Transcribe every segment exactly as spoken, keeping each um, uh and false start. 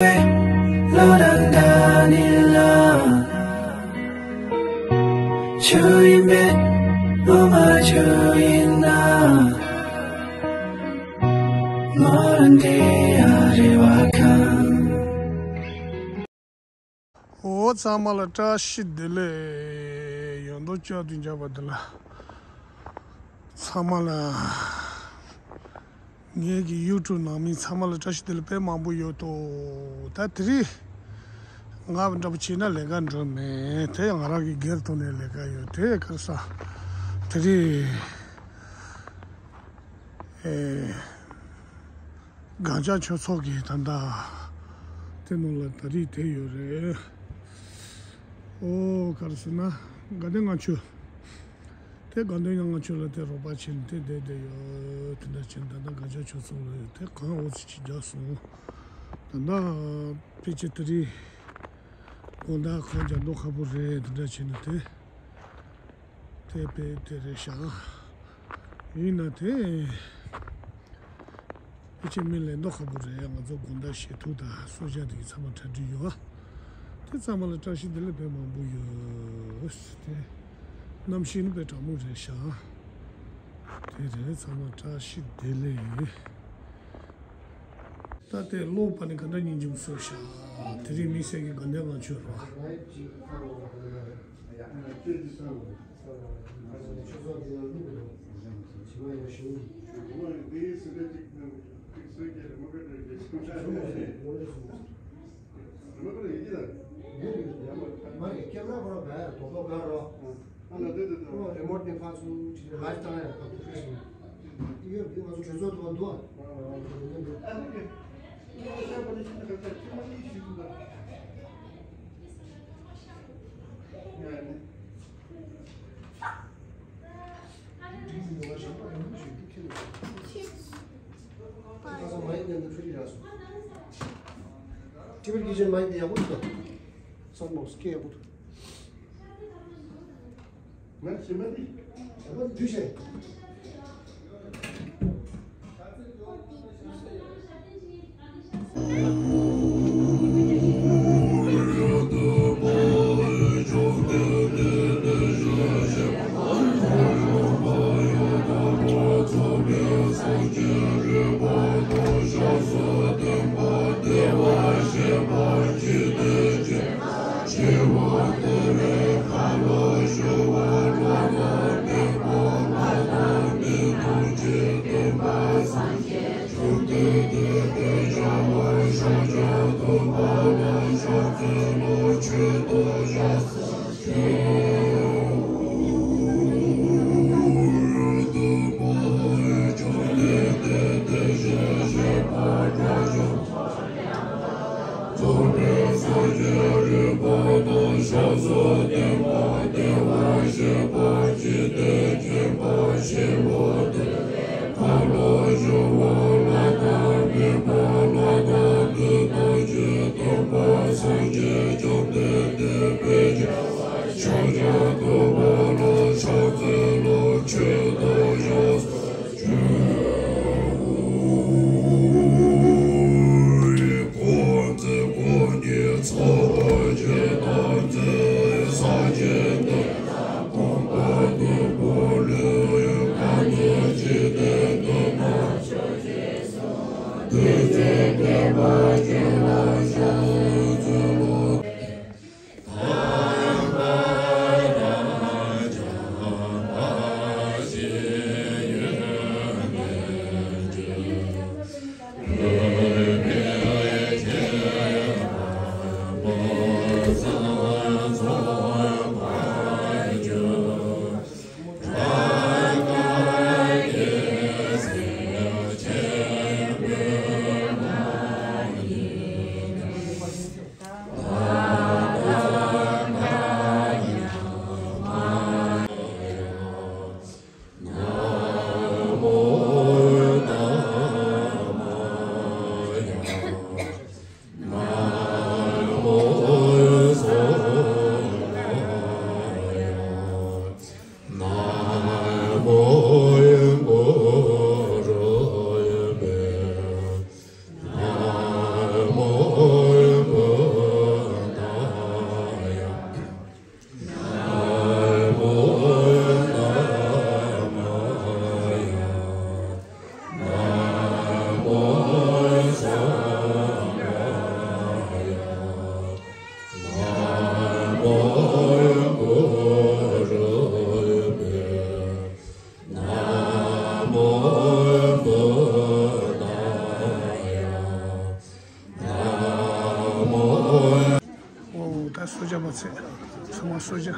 བློ་དང་འདའ་ནི་ལ། ཆུ་ཡིན་པས་ངོ་མ་ཆུ་ཡིན་ན། ངོ་རང་དེ་ཡ་རེ་བ་ཁང་། འོ་ཚང་མ་ལ་བཀྲ་ཤིས་བདེ་ལེགས། ཡོན་ཏོ་ཅག་དུ་འཇགས་པ་འདི་ལ་ཚང་མ་ལ། ངེད་ཀྱི་ཡུ་ཊུབ་ནང་མི་ཚང་མ་ལ་བཀྲ་ཤིས་བདེ་ལེགས་དཔེ་མང་པོ་ཡོད་དོ། ད་དེ་རིང་ང་འདྲ་པོ་བྱས་ན་ལས་ཀ་འགྲོ་མེད་དེ། ང་རང་གི་སྒེར་ཐོག་ནས་ལས་ཀ་ཡོད་དེ། ག་རེ་ཟ། དེ་རིང་ཨེ། སྒང་ལྕགས་ཆོས་ཚོགས་ཀྱི་ད་ལྟ་དེ་ནང་ལ་ད་རེས་དེ་ཡོད་རེད། ཨོ་ག་རེ་ཟེར་ན་དགའ་ལྡན་ལྔ་མཆོད། དེ་དགའ་ལྡན་ལྔ་མཆོད་ལ་དེ་རོགས་པ་བྱས་ནས་དེ་བསྡད་བསྡད་ཡོད། དེ་འདྲ་བྱས་ནས་ད་ལྟ་སྒང་ལྕགས་ཆོས་ཚོགས་ལ་ཡོད་དེ། གང་འོ་ཙི་ཅིག་རྒྱག་སོང་། ད་ལྟ་ཕལ་ཆེར་དེ་རིང་དགོང་དག་གང་རྒྱག་མདོག་ཁ་པོ་རེད། དེ་འདྲ་བྱས་ནས་དེ། དེ་དཔེ་དེ་རེད་ཤག་ཡིན་ན་དེ་ཕལ་ཆེར་མི་ལེན་མདོག་ཁ་པོ་རེད། ང་ཚོ་དགོང་དག་ཞལ་ཐུག་དང་གསོལ་ཇ་དེ་གི་ཚང་མ་གྲ་སྒྲིག་ཡོད་ཨ། དེ་ཚང་མ་ལ་བཀྲ་ཤིས་བདེ་ལེགས་དཔེ་མང་པོ་ཡོད། དེ་གནམ་གཤིས་ནི་དཔེ་གྲང་མོ་རེད་ཤག་དེ་རེད། ཚང་མ་བཀྲ་ཤིས་བདེ་ལེགས། ད་ལྟའི་གློག་པ་ནི་ག་འདྲ་སྙིང་རྗེ་མོ་བཟོས་ཤག་དེ་རིང་དམིགས་བསལ་གྱི་དགའ་ལྡན་ལྔ་མཆོད་རོགས། རི་མོ་ཊི་ནི་ཕར་ཚུར་ཅིག་ལ་ལ་ཅིག་བཏང་ཡ་ད་ཁུ་ཁྲེ་སོང་། ཡོད་འདི་ང་ཚོ་གྲོས་ཚོགས་ཐོག་འདུག་ཨ། ཁ་སང་མ་ཡིན་ནས་འདི་ཕུ་རི་རག་སོང་། ཊི་བི་ཀི་ཅན་མ་ཡིན་འདི་ཡག་པོ་འདུག་ད། སང་མོ་སྐད་ཡག་པོ་འདུག་ང་ཞི་མ་ནི། ཞི་མ་ནི་དུས་ཆེན། ཨོ། ད་གསོལ་ཇ་མ་ཚད། ཚང་མ་གསོལ་ཇ།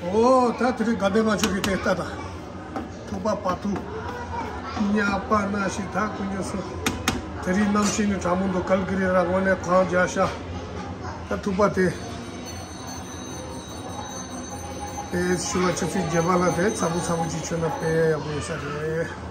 ཨོ། ད་དེ་རིང་དགའ་ལྡན་ལྷ་ཆོས་ཀྱི་དེ་ལྟ་དང་། ཐུག་པ་པ་ཐུག་ཉ་པ་ན་ཤི་ད་ཀུ་ཉོ་སོ། དེ་རིང་གནམ་གཤིས་ནི་གྲང་མོ་འདུག་ཀལ་ཀི་རི་ར་དངོས་གནས་གངས་རྒྱག་ཤག་ད་ཐུག་པ་དེ། དེ་ཤུ་ལ་ཆུ་ཚོད་བརྒྱད་པ་ལ་དེ་ཚ་པོ་ཚ་པོ་ཅིག་མཆོད་ན་དཔེ་ཡག་པོ་ཡོད་ས་རེད།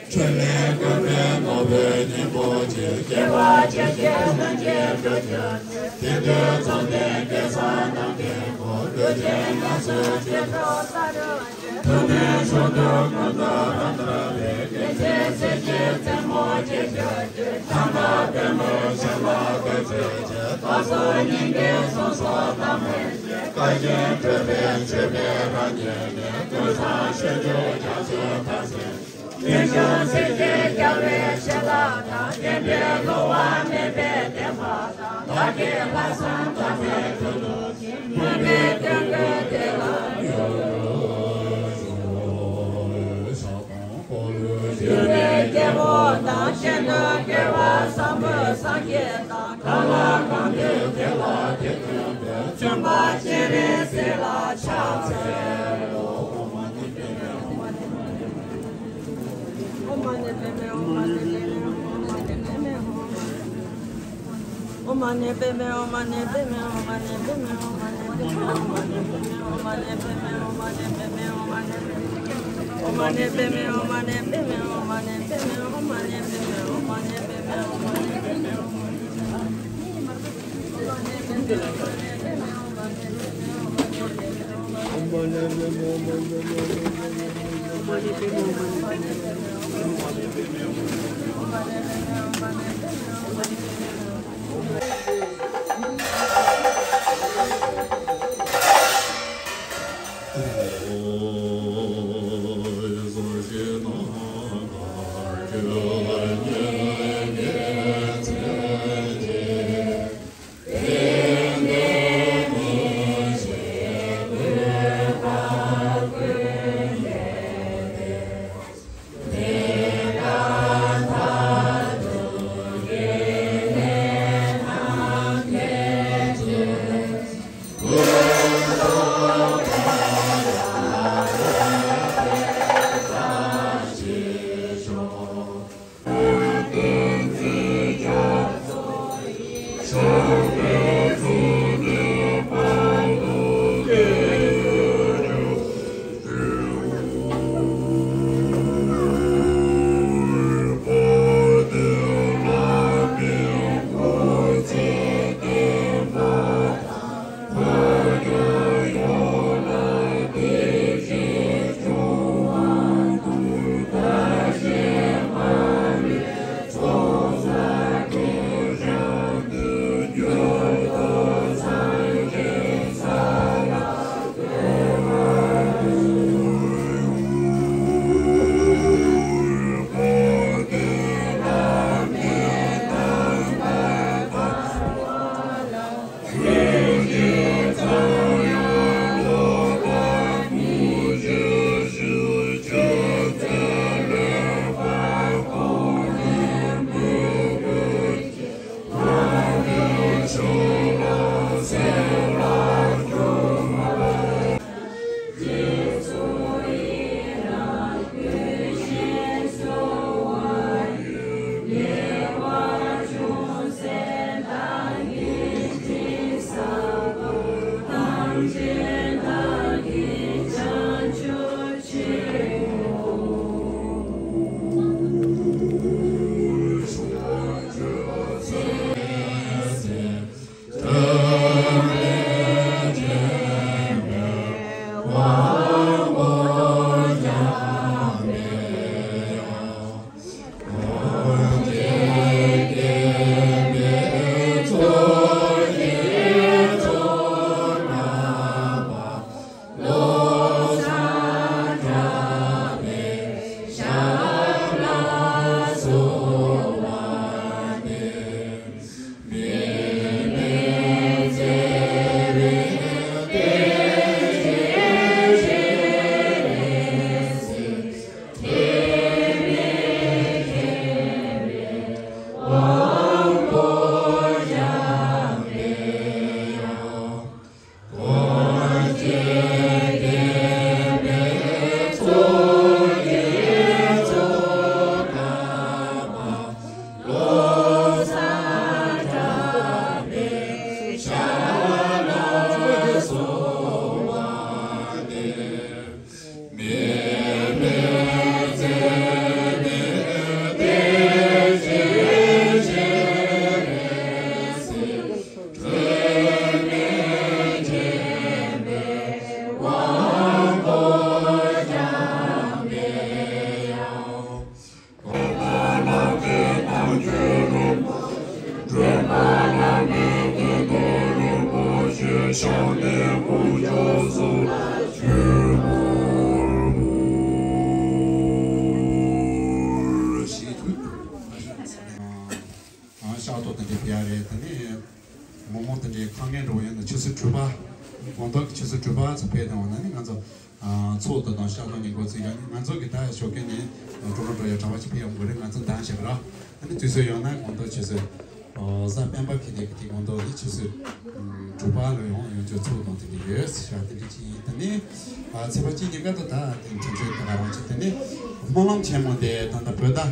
འཕྲིན་ལས་ཀུན་ནས་ནོར་བུའི་སྙིང་པོ་ཆེ། སྐྱེ་བ་ཆེ་ཆེ་ལྷན་སྐྱེས་སྤྲོ་གྱུར་ཅིག་དེ་དུས་འཚོ་བསྟན་གེ་སར་རྣམས་ཀྱི་སྐུ། ལུས་ཅན་ལ་སོགས་ཀྱི་གྲོགས་ལྟར་རོལ་ཅིག་ཐུགས་ནི་ཕྱོགས་དུས་ཀུན་ཏུ་རབ་འདྲ་བའི། བསྟན་འཛིན་སྲས་ཀྱི་རྩེ་མོ་ཆེ་ཆེ་ཆེ། ཐང་ཀ་པདྨོའི་ཞལ་ལ་བཀོད་མཛོད་ཅིག་བཀའ་སྲུང་སྙིང་གི་གསུང་སོགས་གཏམ་དཔེ་ཆེ། བཀའ་བཞིན་སྒྲུབ་པའི་མཆོད་པའི་རང་བཞིན་ནི། ཀུན་བཟང་སྤྱོད་འཇུག་རྒྱ་མཚོའི་ཐང་ཆེན་ཆེ། ཉེར་འཇོམས་སྲས་ཀྱི་རྒྱ་ བའི་ཞལ་ལག་དང་། བསྟན་པའི་གློ་བ་མེད་པའི་བསྟན་པ་དང་། བདག་གི་ལྷག་བསམ་དག་པའི་མཐུ་སྟོབས་ཀྱིས། མུན་པའི་སྐྱོན་ཀུན་དེ་ལ་སྒྱུར། འདུལ་བའི་རྒྱལ་པོ་དང་། གཞན་དོན་དགེ་བ་བཟང་པོའི་སངས་རྒྱས་དང་། གང་ལ་གང་འདུལ་དེ་ལ་དེ་སྟོན་པའི། བྱོན་པ་སྤྱན་རས་གཟིགས་ལ་ཕྱག་འཚལ་ལོ། དེ་ཕེབས་ཡ་རེད། ད་ནི་མོག་མོག་དེ་འདྲའི་དཀའ་ངལ་འགྲོ་བ་ཡིན་ན་ཆུ་ཚོད་དྲུག་པ། དགོང་དག་གི་ཆུ་ཚོད་དྲུག་པ་ཚོ་ཕེབས་བཏང་བ་ན་ནི་ང་ཚོ་ཚོགས་འདུ་དང་ཤག་སྟོང་གཉིས་འགོ་ཚུགས་ཡ་ནི་ང་ཚོ་གི་ད་ཞོགས་ཀས་ནི་འགྲོ་རུ་འགྲོ་ཡ་གྲྭ་པ་ཅིག་ཕེབས་ཡོང་དགོས་རེད། ང་ཚོ་འདང་ཞིག་ར། ཨ་ནི་དུས་ཚོད་ཡོང་ན་དགོང་དག་ཆུ་ཚོད་གཟའ་སྤེན་པ་ཁེ་དེ་གི་དེ་དགོང་དག་ནི་ཆུ་ཚོད་དྲུག་པ་ལ་ཡོང་ཡོང་ཆོག་ཚོགས་དང་དེ་འདྲ་ཡོད་ཤག་དེ་འདྲ་ཅིག་ཡིན། ད་ནི་ཚེས་པ་གཅིག་གཉིས་ཀ་ད་ད་དེ་འཕྲིན་ཚོད་ད་ག་རང་ཅིག་ད་ནི་སྨོན་ལམ་ཆེན་མོ་དེ་ད་ལྟ་བོད་ཟླ་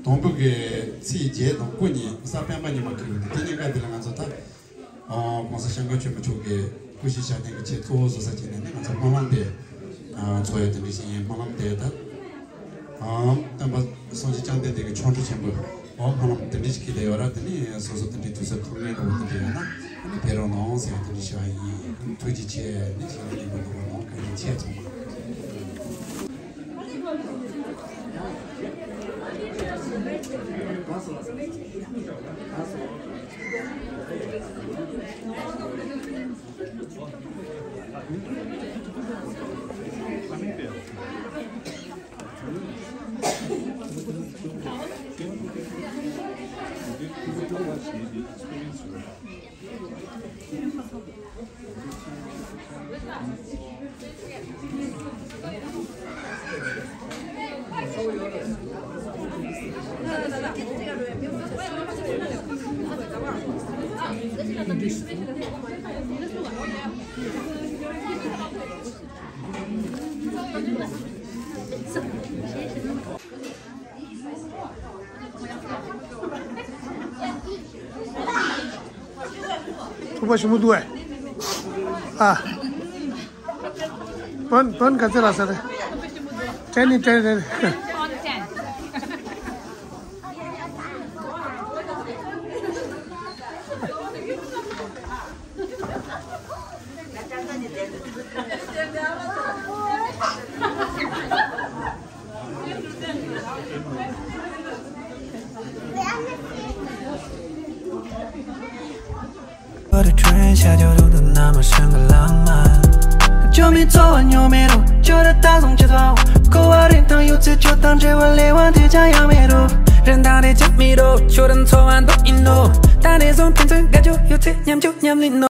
དང་པོ་གི་ཚེས་བརྒྱད་དང་དགུ་ཉིན་གཟའ་སྤེན་པ་ཉི་མ་ཁེལ་ཡོད་དེ་དེ་གཉིས་ཀ་དེ་ལ་ང་ཚོ་ད་༸གོང་ས་༸སྐྱབས་མགོན་ཆེན་པོ་མཆོག་གི་སྐུ་བཞུགས་ཞབས་བརྟན་གྱི་ཆེད་གཙོ་བོ་བཟོ་ས་བྱས་ནས་ནི་ང་ཚོ་སྨོན་ལམ་དེ་ཚོགས་ཡོད་དེ་འདྲ་ཞིག་ཡིན། སྨོན་ལམ་དེ་ད། སྟོན་པ་སངས་རྒྱས་བཅོམ་ལྡན་འདས་ཀྱི་ཆོ་འཕྲུལ་ཆེན་པོའི་འོག་སྨོན་ལམ་དེ་འདྲ་ཞིག་གི་ལས་ཡོད་ར། དེ་ནི་སོ་སོ་དེ་འདྲའི་དུས་ཚོད་ཐུག་མེད་འགྲོ་བ་དེ་འདྲ་ཡོད་ན་ཨ་ནི་ཕེབས་རོགས་གནང་ཟེར་དེ་འདྲ་ཞུ་བ་ཡིན། ཐུགས་རྗེ་ཆེ། ནི་ཞིག་ཡིན་པ་འགྲོ་བ་གནང་ག་ཡིན་ཆེ་ཚང་མ། ཐུག་པ་ཞིམ་པོ་འདུག་ཨེ། ཨ། བོན་བོན་ག་ཚོད་ལ་ས་རེད། དྲན་ནི་དྲན་རེད། But a train shadow to the number shangalama. Jomi to and yomero, chora thousand chitwa. Go out in town, you to chot and chewa lewan de jayamero. Rendare jamiro, choran so and ino. Tane zon pinto, gajo, you take nyam jo nyam no.